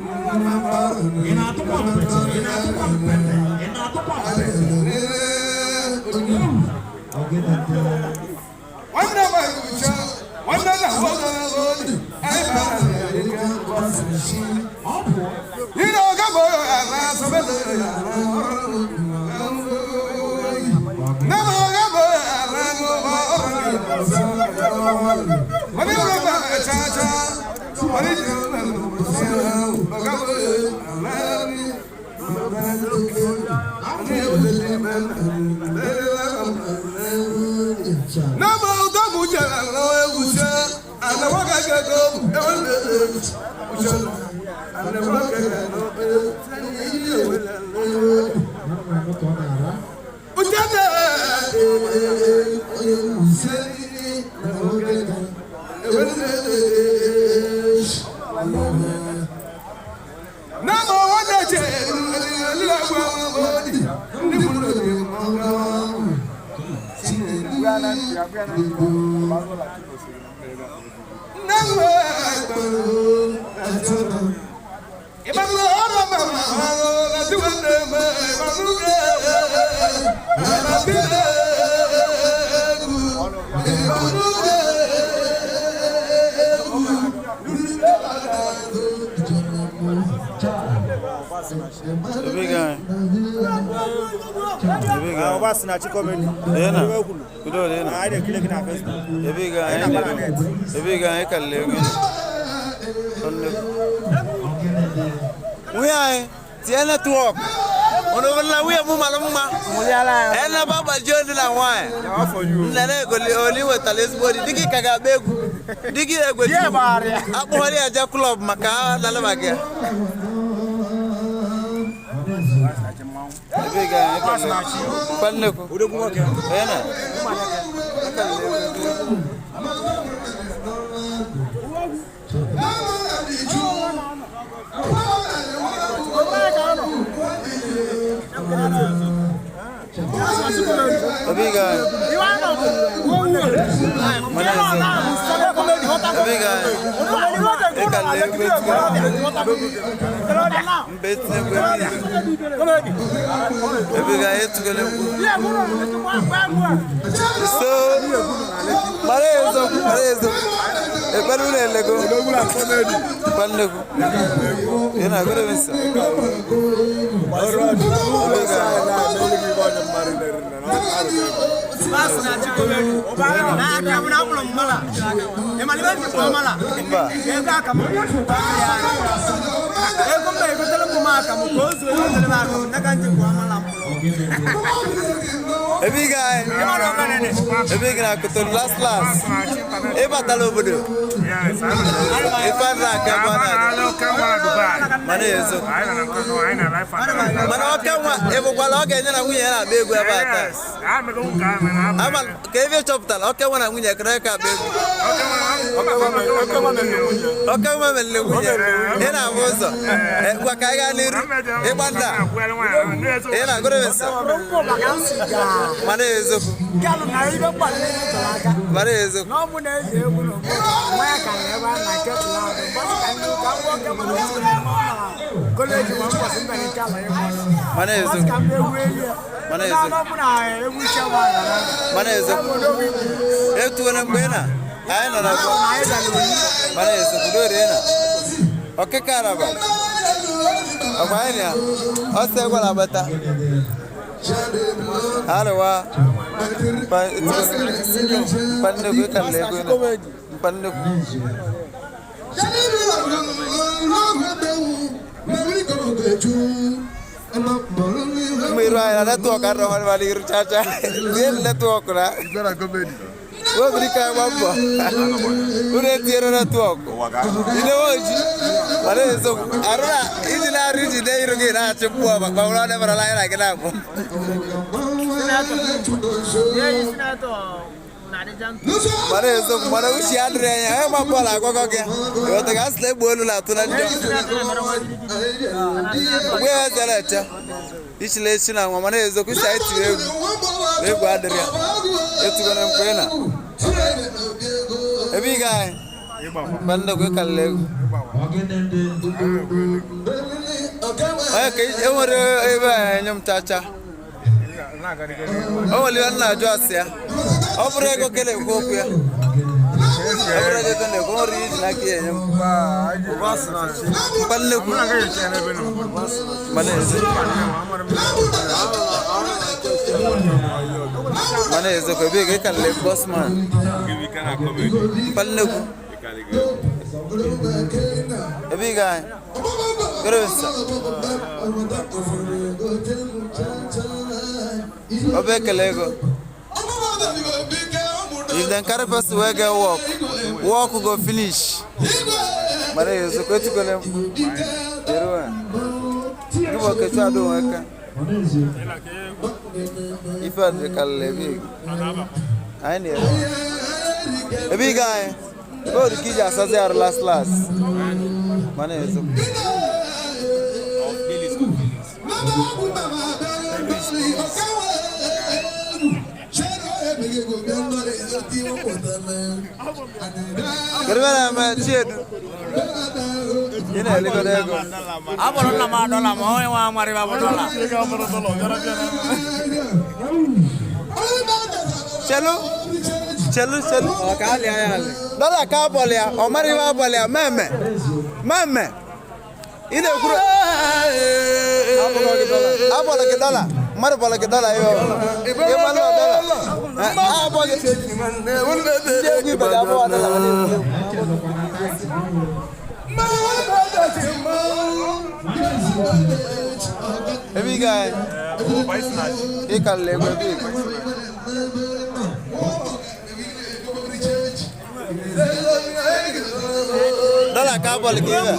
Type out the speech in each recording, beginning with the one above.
Ị na-atụkwa mpete, ị na-atụkwa mpete, ị na-atụkwa mpete. Ọ pụọ. Ebe ga ebe ga Obasinachi Comedy. Ena. Kudo ena. Anyị na-ekiri gị na Facebook. Ebe ga anyị na ebe ga anyị kalle gị. Nwunye anyị tie network. Ono bụla nwunye mụ mara mma. Ena ba gbaji olu na nwaanyị. Nne na-egoli oli wetara ezigbo di. Di gị ka ga-agba egwu. Di gị egweji. Akpụgharị aja club maka lalaba gị. Ebe ga anyị kalle. Kpannekwu. Odogwu nwoke. Ena. Ebe ga ebe ga ịkalle egwu mbe etinye egwu ebe ga etugele mkpu. So mara eziokwu, mara eziokwu. Ekpere unu elego. Kpannekwu. Ị na-agụrụ m nsọ. Ebe ga mba. Ebe ga ebe ga na-akụtụ last last. Ị batala obodo. Ife adịla aka ebe ọ na-adị. Mana eziokwu. Mana ọka nwa ịbụkwala ọ ga-enye na nwunye ya na-agba egwu ebe a taa. Ama ka ebe ị chọpụtara ọka nwa na nwunye kere ka agba egwu. Ọka nwa meriri nwunye. Ị na-ahụ ụzọ. Ngwa ka anyị gaa n'iru. Ịgba nda. Ị na-agụrụ m nsọ. Mana eziokwu. Mana eziokwu. Mana eziokwu. Mana eziokwu. Mana eziokwu. Etuwere mgbe ị na anyị nọ na mana eziokwu dore na ọkịka araba ọkwa anyị na ya ọsọ egwara agbata arịwa mpa nnekwu ịkalla ego na mpa nnekwu. Mgbe iru anyị na network adọghọ mmadụ iru chacha tie network na. Webiri ka anyị gba mbọ. Unu etinyere network. Idewe oji. Mana eziokwu. Arụ na iji na-arụ iji dee iru gị na-achị mmụọ maka ọ bụrụ na ọ anyị na gị na-abụ. Mana eziokwu, mana uche ya adịrị anya onye gba bọọlụ agwakọ gị ịghọta ka a sị na egbe olu na-atụ na njọ ogbe ya zara eche ichila echi na nwa. Mana eziokwu, isi anyị tiri egwu na egwu adịrị ya etugona mkpe na ebe ị ga anyị mba nnekwu ịkalịla egwu onye ka e nwere ebe a enye m chacha. O nwere ihe m na-ajụ asị ya, ọ bụrụ ego ka na-ekwu okwu ya, ọ bụrụ ego ka na-ekwu, o nwere ihe iji n'aka ya enye m mkpa nnekwu. Mana eziokwu, ebe ị ga-ekalịla bọsman mkpa nnekwu ebe ị ga anyị Kerebensa. Ọ bụ ekele ego. If dem carry person wey get work, work go finish. Mana eziokwu, etukele mkpu. Jeruwa. Gị bụ Okechu Ado Nweke. Ife a dị kalịla ebe ị. Anyị na-ere. Ebe ị ga anyị. Ebe ọ dị ka iji asazi arụ last last. Mana eziokwu. Kedu ebe na-eme Chiedu? Ị na-elegodo ego. Abụrụ nna m adọla ma onye nwe amarịba bụ dọla. Chelu, chelu, chelu. Dọla ka abọlị ya, ọ mara ihe abọlị ya, meme. Meme. Ị na-ekwuru. Abọlị gị dọla. Mmadụ bọlị gị dọla ihe ọ. Ị malụ ọ dọla. Abọ gị. Ndị egwu ibe ga-abụ dọla ma na-ekwu egwu. Ebe ị ga ị kalịla egwu ebe ị ga. Dọla ka abọlị gị ihe.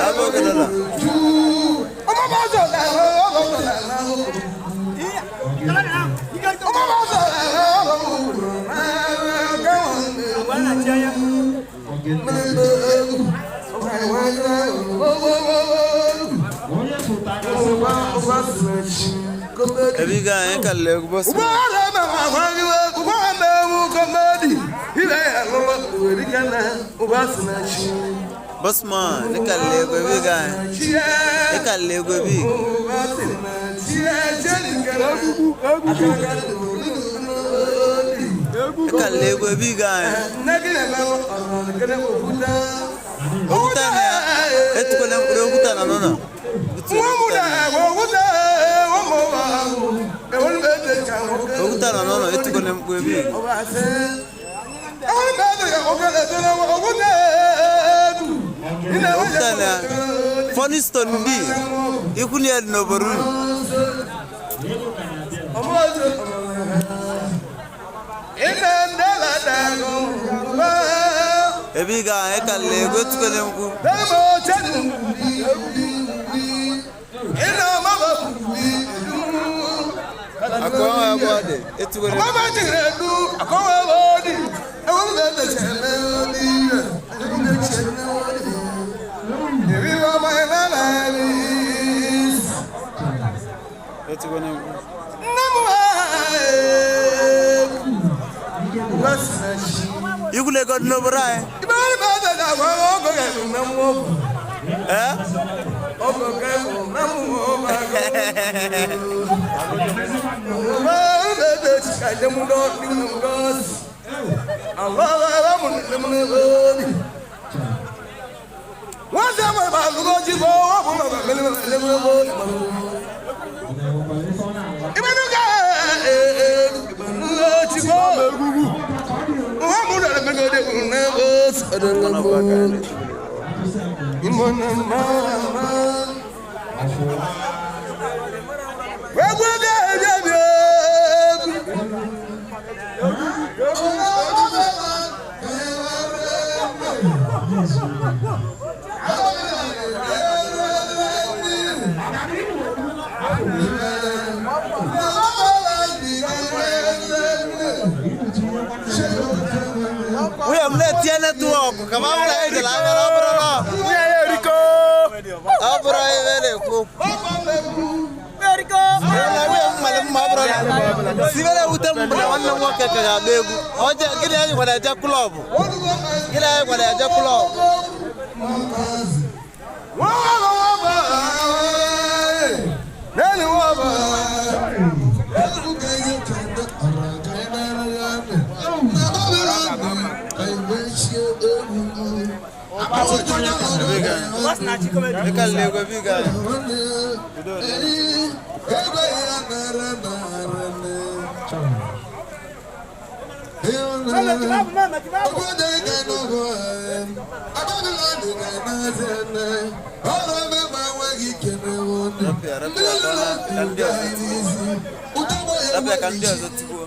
Abọ gị dọla. Ebe ị ga anyị kalịla egwu bọsụ. Bọsman, ị kalịla egwu ebe ị ga anyị. Ị kalịla egwu ebe ị. Ị kalịla egwu ebe ị ga anyị. Okwuta na ya, etukwala mkpụrụ okwuta na n'ụlọ. Butuo okwuta na ya. Okwuta na n'ụlọ, etukwala mkpu ebe ị. Okwuta na ya. Funny stone ndị ikwu na ya dị n'obodo unu. Ebe ị ga anyị kalịla egwu etukwala mkpu. Akụ ọnwa ebe ọ dị, etukwala mkpu. Etukwala mkpu. Ikwu na ego dị n'obodo anyị. Ee? Nwunye m na-etinye netwọk ka ma bụrụ anyị jere anya na ọ bụrụ na ọ bụrụ ebe na-ekwu okwu. Na nwunye m mara mma, ọ bụrụ na si ebe na-ewute m bụ na nwanne m nwoke ka ga-agba egwu. Oje gịnị, anyị gwara eje club, gịnị anyị gwara eje club. Dịka nlegwe biga. Rapịa, rapịa, ka ndị ọzọ tigbuo. Rapịa ka ndị ọzọ tigbuo.